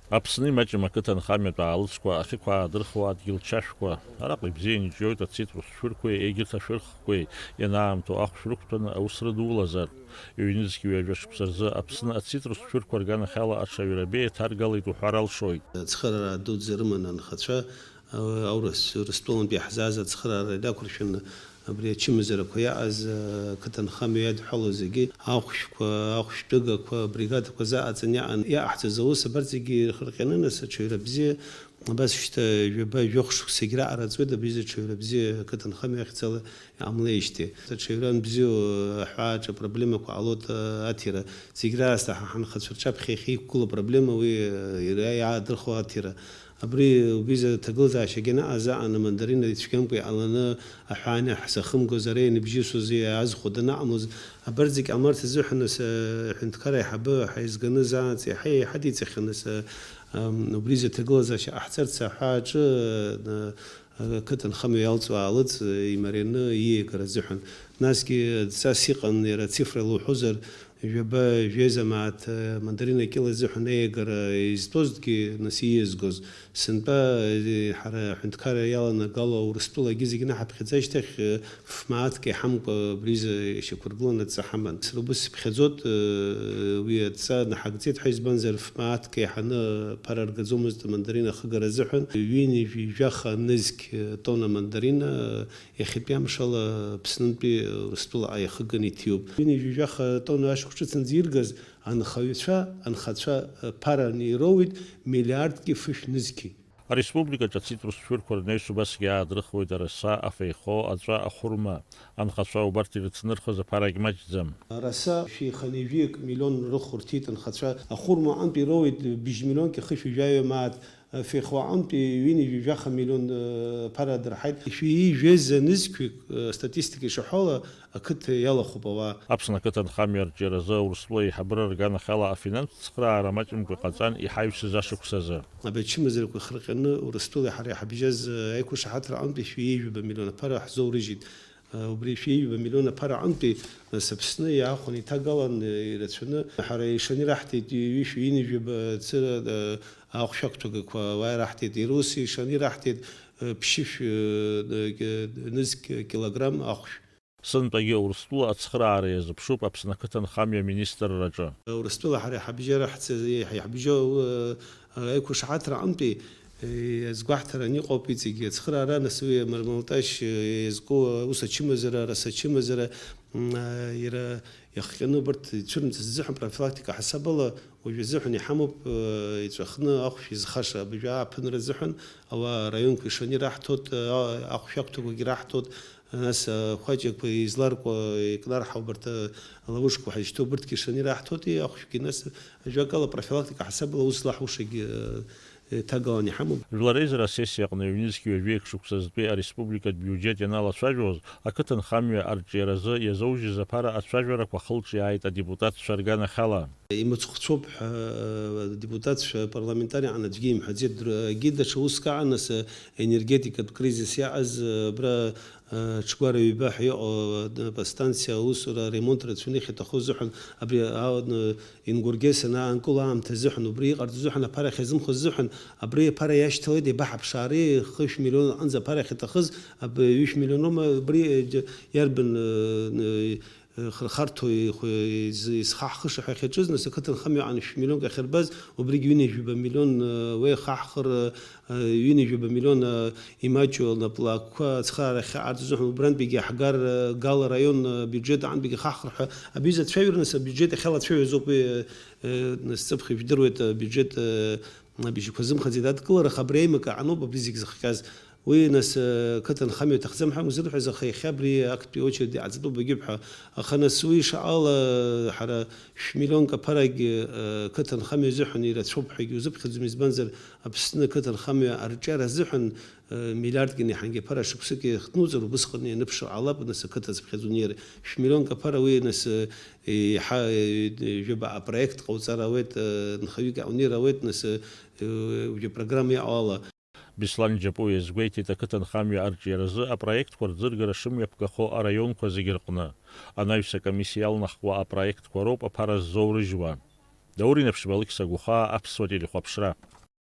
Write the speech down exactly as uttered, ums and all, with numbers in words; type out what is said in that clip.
Аԥсни маҷым ақыҭанхамҩатә аалыҵқәа ахьықәаадырхуа адгьыл чашәқәа, араҟа ибзианы иҿиоит ацитрус шәырқәеи егьырҭ ашәырхқәеи, ианаамҭоу ахәшә рықәтәаны аус рыдулазар. Ҩнызқь ҩажәа шықәса рзы Аԥсны ацитрус шәырқәа рганахьала аҽаҩра беиа ҭаргалеит уҳәар алшоит. Ацхыраара дуӡӡа рыман анхацәа, аурыс Урыстәылантәи иаҳзааз ацхыраара инақәыршәаны, абри ачымазарақәа иааз, ақыҭанхамҩа иадҳәалоу зегьы, ахәшәқәа, ахәшәтәыгақәа, абригадақәа заҟаҵаны иаан-, иаҟаҳҵаз аус абарҭ зегьы ирхырҟьаны, нас аҽаҩра бзиа, абас шьҭа ҩаба, жәохә шықәсагь раҟара ҵуеит, абри изы аҽаҩра бзиа ақыҭанхамҩа ахьӡала иҟамлеижьҭеи. Аҽаҩра анбзиоу, аҳәааҿ апроблемақәа ҟалоит, аҭира. Зегь раасҭа ҳа ҳанхацәа рҿаԥхьа иахьеиқәгылоу апроблема уи, иара иаадырхуа аҭира. Абри убри изы аҭагылазаашьагьы анаҟаз аҟан амандарина ицәгьамкәа иҟаланы аҳәааны ҳзахымгоз, ара ианыбжьысуаз, иаазхәо данаҟамлоз, абарҭ зегь ҟамларц азыҳәан, нас, аҳәынҭқарра аиҳабы ҳаизганы заанаҵ иаҳа иҳадиҵахьан, нас, ам, убри изы аҭагылазаашьа ҟаҳҵарц аҳәааҿы, а, ақыҭанхамҩа иалҵуа аалыҵ имарианы ииагара азыҳәан. Насгьы адҵас иҟан иара ацифрала уҳәозар, жәаба, жәеиза мааҭ, э, мандарина кьыла азыҳәан аиагара изтәозҭгьы, нас, ииазгоз. Сынтәа, э, ҳара аҳәынҭқарра иаланагало Урыстәылагьы зегьы наҳаԥхьаӡа ашьҭахь, э, ф-мааҭк иаҳамкәа абри изы ишьақәыргыланы адҵа ҳаман. Сара убас сыԥхьаӡоит, э, уи адҵа наҳагӡеит ҳәа, избанзар, ф-мааҭк иаҳаны ԥара ргаӡомызт амандарина ахыгара азыҳәан. Ҩынҩажәи жәаха нызқь, э, тонна мандарина, э, Иахьатәи амшала Аԥснынтәи Урыстәылаҟа иахыганы иҭиуп. Ҩынҩажәи жәаха тонна ашықәс ҿыцынӡа иргаз анхаҩцәа, анхацәа ԥараны ироуеит миллиардки фышә нызқьи. Ареспубликаҿы ацитрус шәырқәа рнаҩс убасгьы аадрыхуеит араса, афеихо, аҵәа, ахәырма. Анхацәа убарҭ ирыцнырхыз аԥарагь маҷӡам. Араса шәи хынҩажәиак миллион рыхә рҭеит анхацәа. Ахәырма аҟынтә ироуеит быжь миллионки хышәи жәаҩа мааҭ. Феихо аҟынтәи ҩынҩажәи жәаха миллион, э, ԥара дырҳаит. Шәи жәеиза нызқьҩык, э, астатистика ишаҳәо ала, ақыҭа иалахәуп ауаа. Аԥсны ақыҭанхамҩа арҿиаразы Урыстәыла еиҳабыра рганахьала афинанстә цхыраара маҷымкәа иҟаҵан иҳаҩсыз ашықәсазы. Абри ачымазарақәа хырҟьаны Урыстәылеи ҳареи ҳабжьаз, э, аиқәшаҳаҭра аҟынтәи шәи ҩажәаба миллион аԥара ҳзоурыжьит. Убри шәи ҩба миллион аԥара аҟынтәи, нас, Аԥсны иаахәаны иҭагалан, ирацәаны, ҳара ишаны ираҳҭеит ҩышәи ҩынҩажәаба цыра, ахәшә ақәҭәагақәа уа ираҳҭеит, иара ус ишаны ираҳҭеит, ԥшьышә, нызқь килограмм ахәшә. Сынтәагьы Урыстәыла ацхыраара иазыԥшуп Аԥсны ақыҭанхамҩа аминистрраҿы. Урыстәыла ҳара иҳабжьара ҳцаз-, иҳабжьоу, Аиқәшаҳаҭра аҟынтәи, е, азгәаҳҭаран иҟоуп иҵегьы. Ацхыраара, нас, уи амармалташь, е, иазку аус ачымазара, араса ачымазара, м, а, иара иахҟьаны убарҭ ицәырымҵыз азыҳәан профилактика ҳасабала уажә азыҳәан иҳамоуп, е, иҵәахны ахәшә изхаша абыржәы ааԥынра азыҳәан ауаа араионқәа ишаны ираҳҭоит, а, ахәшә ақәҭақәагьы раҳҭоит. Нас, а, хәаҷақәа изларкуа, икнарҳау убарҭ, а, алаушқәа ҳазшьҭоу убырҭгьы шаны ираҳҭоит, ахәшәгьы, нас, ажәакала, профилактика ҳасабала ус злаҳушагьы, а, ҭагалан иҳамоуп. Жәлар реизара асессиа аҟны ҩнызқь ҩажәеик шықәсазтәи ареспубликатә биуџьет ианалацәажәоз, ақыҭанхамҩа арҿиаразы иазоужьыз аԥара ацәажәарақәа хылҿиааит адепутатцәа рганахьала. Имыцхәцәоуп ҳәа, а, адепутатцәа, апарламентариан аӡәгьы имҳәаӡеит, др-, егьи даҽа уск аан, нас, а, енергетикатә кризис иааз, а, абра, а, ҽгәара ҩба ҳәа иҟоу, а, аподстанциа аусура аремонт рацәаны иахьаҭаху азыҳәан, абри, а, а, Ингургес анаанкыло аамҭа азыҳәан, убри иҟарҵо азыҳәан, аԥара ахьазымхо азыҳәан, абри аԥара иашьҭалеит, еибаҳаԥшаари, хышә миллион аҟынӡа аԥара ахьаҭахыз, аб-, ҩышә миллион роума, абри, а, џьа-, иарбан, а, а, хырхарҭоу ихәы-, из-, изхаҳхыша ҳәа иахьаҿыз, нас, ақыҭанхамҩа аҟны шәмиллионк ахьырбаз, убригь ҩынҩажәаба миллион, э, уеихаҳхыр, э, ҩынҩажәаба миллион, э, имаҷу лнапылакқәа ацхыраара ахьаҟарҵоз азыҳәан, убрантәигьы иаҳгар, э, Гала араион, э, биуџьет аҟынтәигьы хаҳхыр ҳәа абҩыза ацәажәара, нас, абиуџьет ахьалацәажәоз ауп уи, э, э, нас, ҵыԥх ижәдыруеит, абиуџьет, э, абжьқәа зымхаӡеит адкылара, аха абри аимак аҟаноуп абри зегь зыхҟьаз. Уи, нас, э, қыҭанхамҩа аҭахӡам ҳәа узырҳәаз, аха иахьа абри актәи очередь иҟаҵатәуп, агьып ҳәа. Аха, нас, уи шаҟала, э, ҳара шәмиллионк аԥарагь, э, қыҭанхамҩа азыҳәан ирацәоуп ҳәагьы узыԥхьаӡом, избанзар, Аԥсны ақыҭанхамҩа арҿиара азыҳәан, э, миллиардк инаҳангьы аԥара шықәсык иахҭнуҵар, убысҟан ианыԥшыр ҟалап, нас, ақыҭа зыԥхьаӡо аниар. Шәмиллионк аԥара уи, нас, э, еиҳа, э, ҩба апроект ҟауҵар ауеит, э, нхаҩык аҟны ир ауеит, нас, э, уи апрограмма иаҟала. Беслан Џьапуа иазгәеиҭеит, ақыҭанхамҩа арҿиаразы апроектқәа рӡыргара шымҩаԥгахо араионқәа зегьы рҟны. Анаҩс акомиссиа иалнахуа апроектқәа роуп аԥара ззоурыжьуа. Даур Инаԥшьба, Алықьса Гәахаа, Аԥсуа телехәаԥшра.